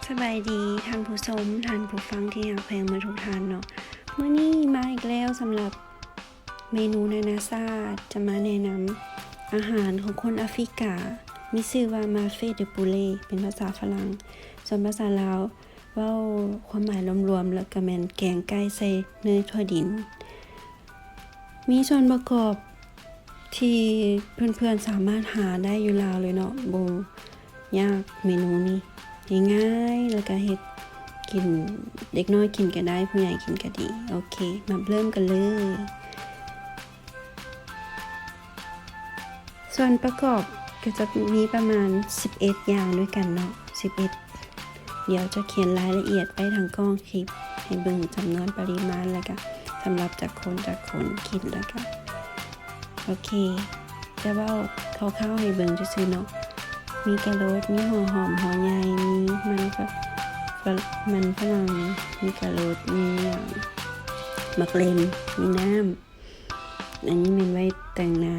ສະບາຍດີທ່ານຜູ້ຊົມ, ທ່ານຜູ້ຟັງທີ່ຮັກແພງໝົດທຸກທ່ານເນາະ. ມື້ນີ້ມາອີກແລ້ວສຳລັບເມນູນານາຊາດ, ຈະມາແນະນຳອາຫານຂອງຄົນອາຟຣິກາ, ມີຊື່ວ່າ mâfé de poulet ເປັນພາສາຝຣັ່ງ, ສ່ວນພາສາລາວເວົ້າຄວາມໝາຍລວມໆ ແລ້ວກໍແມ່ນແກງໄກ່ໃສ່ເນີຍຖົ່ວດິນ. ມີສ່ວນປະກອບທີ່ເພື່ອນໆສາມາດຫາໄດ້ຢູ່ລາວເລີຍເນາະ, ບໍ່ຍາກເມນູນີ້, ງ່າຍໆ ແລ້ວກະເຮັດກິນ, ເດັກນ້ອຍກິນກະໄດ້, ຜູ້ໃຫຍ່ກິນກະດີ. ໂອເຄ, ມາເລີ່ມກັນເລີຍ. ສ່ວນປະກອບກໍຈະມີປະມານສິບເອັດຢ່າງດ້ວຍກັນເນາະ, ສິບເອັດ ດຽວຈະຂຽນລາຍລະອຽດໄວ້ທາງກ້ອງຄລິບໃຫ້ເບິ່ງຈຳນວນປະລິມານ ແລ້ວກະສຳລັບຈັກຄົນ, ຈັກຄົນກິນ ແລ້ວກະ ໂອເຄ, ຈະເວົ້າຄ່າວໆໃຫ້ເບິ່ງຊື່ໆເນາະ. ມີກະໂລດ, ມີຫົວຫອມຫົວໃຫຍ່, ມີມັນຝ- ມັນຝຣັ່ງ, ມີກະໂລດ, ມີຫຍັງ ໝາກເລັ່ນ, ມີນ້ຳ. ອັນນີ້ແມ່ນໄວ້ແຕ່ງໜ້າ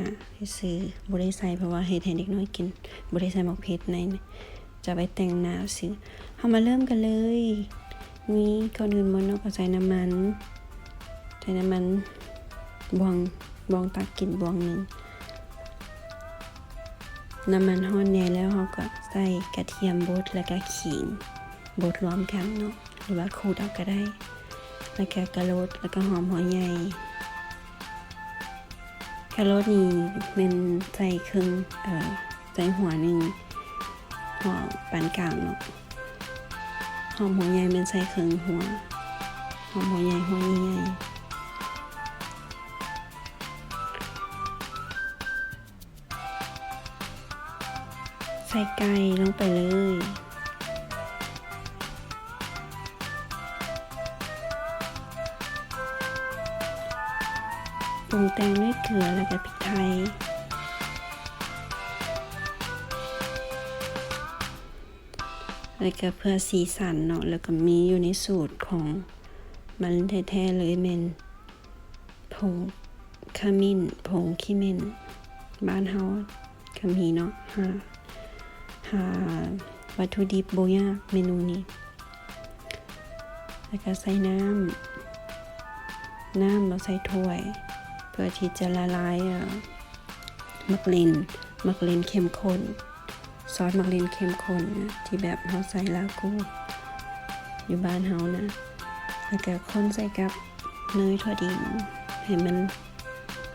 ຊື່ໆ, ບໍ່ໄດ້ໃສ່ເພາະວ່າເຮັດໃຫ້ເດັກນ້ອຍກິນ, ບໍ່ໄດ້ໃສ່ໝາກເຜັດໃນ, ຈະໄວ້ແຕ່ງໜ້າຊື່. ເຮົາມາເລີ່ມກັນເລີຍ. ມີ ກ່ອນອື່ນໝົດເນາະ ກໍໃສ່ນ້ຳມັນ, ໃສ່ນ້ຳມັນບ່ວງ, ບ່ວງຕັກກິນບ່ວງໜຶ່ງ. ນ້ຳມັນຮ້ອນແດ່ແລ້ວ ເຮົາກໍໃສ່ກະທຽມບົດ ແລ້ວກໍຂີງບົດລວມກັນເນາະ. ຫຼືວ່າຂູດເອົາກໍໄດ້, ແລ້ວກະກະໂລດ ແລ້ວກະຫອມຫົວໃຫຍ່. ກະໂລດນີ້ແມ່ນໃສ່ເຄິ່ງ, ເອີ, ໃສ່ຫົວໜຶ່ງ, ຫົວປານກາງເນາະ. ຫອມຫົວໃຫຍ່ແມ່ນໃສ່ເຄິ່ງຫົວ, ຫອມຫົວໃຫຍ່ ຫົວໃຫຍ່ໆ. ໃສ່ໄກ່ລົງໄປເລີຍ. ປຸງແຕ່ງດ້ວຍເກືອ ແລ້ວກະພິກໄທ ແລ້ວກະເພື່ອສີສັນເນາະ, ແລ້ວກະມີຢູ່ໃນສູດຂອງມັນແທ້ໆເລີຍ ແມ່ນ ຜົງຂະມິ້ນ, ຜົງຂີ້ເໝັ້ນ. ບ້ານເຮົາກະມີເນາະ, ຫາ, ຫາວັດຖຸດິບບໍ່ຍາກເມນູນີ້. ແລ້ວກະໃສ່ນ້ຳ, ນ້ຳເອົາໃສ່ຖ້ວຍ ເພື່ອທີ່ຈະລະລາຍ ເອີ ໝາກເລັ່ນ, ໝາກເລັ່ນເຂັ້ມຂຸ້ນ, ຊອດໝາກເລັ່ນເຂັ້ມຂຸ້ນນະ ທີ່ແບບເຮົາໃສ່ລາກູຢູ່ບ້ານເຮົານະ. ແລ້ວກະຄົນໃສ່ກັບເນີຍຖົ່ວດິນໃຫ້ມັນ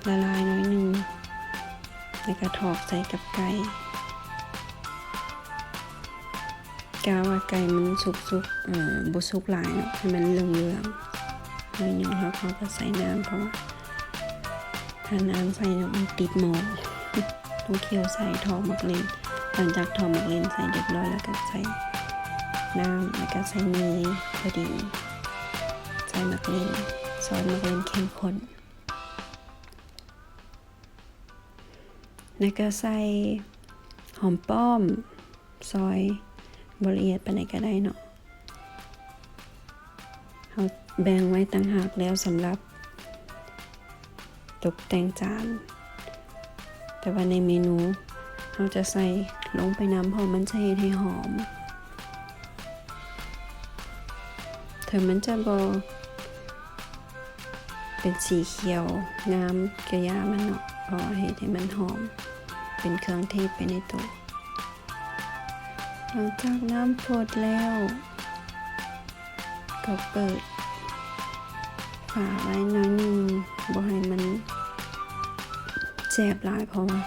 ລະລາຍໜ້ອຍໜຶ່ງ, ແລ້ວກະຖອກໃສ່ກັບໄກ່. ກະວ່າໄກ່ມັນສຸກໆ, ເອີ, ບໍ່ສຸກຫຼາຍເນາະ, ໃຫ້ມັນເຫຼືອງໆໜ້ອຍໜຶ່ງ. ແລ້ວເຮົາກໍໃສ່ນ້ຳ, ເພາະວ່າຖ້ານ້ຳໃສ່ແລ້ວມັນຕິດໝໍ້. ຕ້ອງຂ້ຽວໃສ່, ຖອກໝາກເລັ່ນ. ຫຼັງຈາກຖອກໝາກເລັ່ນໃສ່ຮຽບຮ້ອຍແລ້ວ ກໍໃສ່ນ້ຳ, ແລ້ວກໍໃສ່ເນີຍພໍດີ, ໃສ່ໝາກເລັ່ນ, ຊອດໝາກເລັ່ນເຂັ້ມຂຸ້ນ. ແລ້ວກໍໃສ່ຫອມປ້ອມ ຊອຍບໍ່ລະອຽດປານໃດກໍໄດ້ເນາະ. ເຮົາແບ່ງໄວ້ຕ່າງຫາກແລ້ວສຳລັບຕົກແຕ່ງຈານ, ແຕ່ວ່າໃນເມນູເຮົາຈະໃສ່ລົງໄປນຳ ເພາະມັນຈະເຮັດໃຫ້ຫອມ. ເຖິງມັນຈະບໍ່ ເປັນສີຂຽວງາມກະຢ່າມັນເນາະ, ເພາະວ່າເຮັດໃຫ້ມັນຫອມ ເປັນເຄື່ອງເທດໄປໃນໂຕ. ຫຼັງຈາກນ້ຳຟົດແລ້ວ ກໍເປີດຝາໄວ້ໜ້ອຍໜຶ່ງ, ບໍ່ໃຫ້ມັນແສບຫຼາຍ, ເພາະວ່າ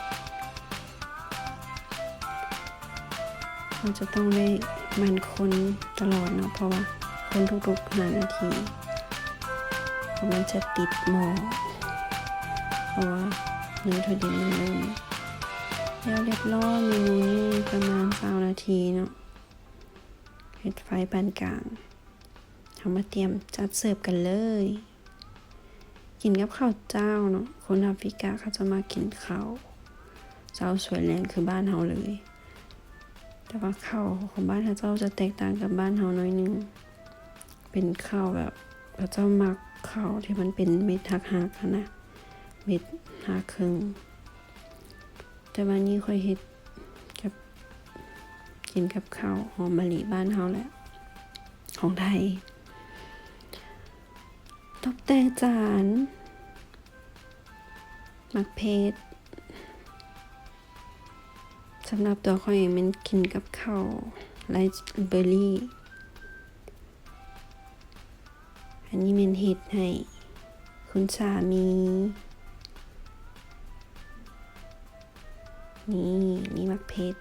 ເຮົາຈະຕ້ອງໄດ້ໝັ່ນຄົນຕະຫຼອດເນາະ, ເພາະວ່າຄົນທຸກໆຫ້ານາທີ ເພາະມັນຈະຕິດໝໍ້, ເພາະວ່າເນື້ອຖົ່ວດິນມັນເລີ່ມ. ແລ້ວລຽບຮ້ອຍ, ເມນູນີ້ປະມານຊາວນາທີເນາະ, ເຮັດໄຟປານກາງ. ເຮົາມາຕຽມຈັດເສີບກັນເລີຍ. ກິນກັບເຂົ້າເຈົ້າເນາະ, ຄົນອາຟຣິກາເຂົາຈະມັກກິນເຂົ້າເຊົ້າສວຍແລງຄືບ້ານເຮົາເລີຍ. ແຕ່ວ່າເຂົ້າຂອງບ້ານເຂົາເຈົ້າຈະແຕກຕ່າງກັບບ້ານເຮົາໜ້ອຍໜຶ່ງ, ເປັນເຂົ້າແບບ ເຂົາເຈົ້າມັກເຂົ້າທີ່ມັນເປັນເມັດຫັກໆຫັ້ນນະ, ເມັດຫັກເຄິ່ງ. ແຕ່ວ່ານີ້ຂ້ອຍເຮັດກັບ ກິນກັບເຂົ້າຫອມມະລິບ້ານເຮົາແຫຼະ. ຂອງໄທ. ຕົບແຕ່ງຈານ ໝາກເຜັດ. ສຳລັບຕົວຂ້ອຍແມ່ນກິນກັບເຂົ້າ ໄລເບີຣີ. ອັນນີ້ແມ່ນເຮັດໃຫ້ຄຸນສາມີ. ນີ້ ມີໝາກເຜັດ.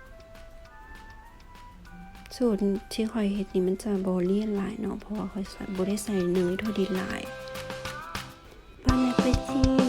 ສູດທີ່ຂ້ອຍເຮັດນີ້ມັນຈະບໍ່ລຽນຫຼາຍເນາະ ເພາະວ່າຂ້ອຍໃສ່ ບໍ່ໄດ້ໃສ່ເນີຍທົ່ວດິນຫຼາຍ. Bon appétit.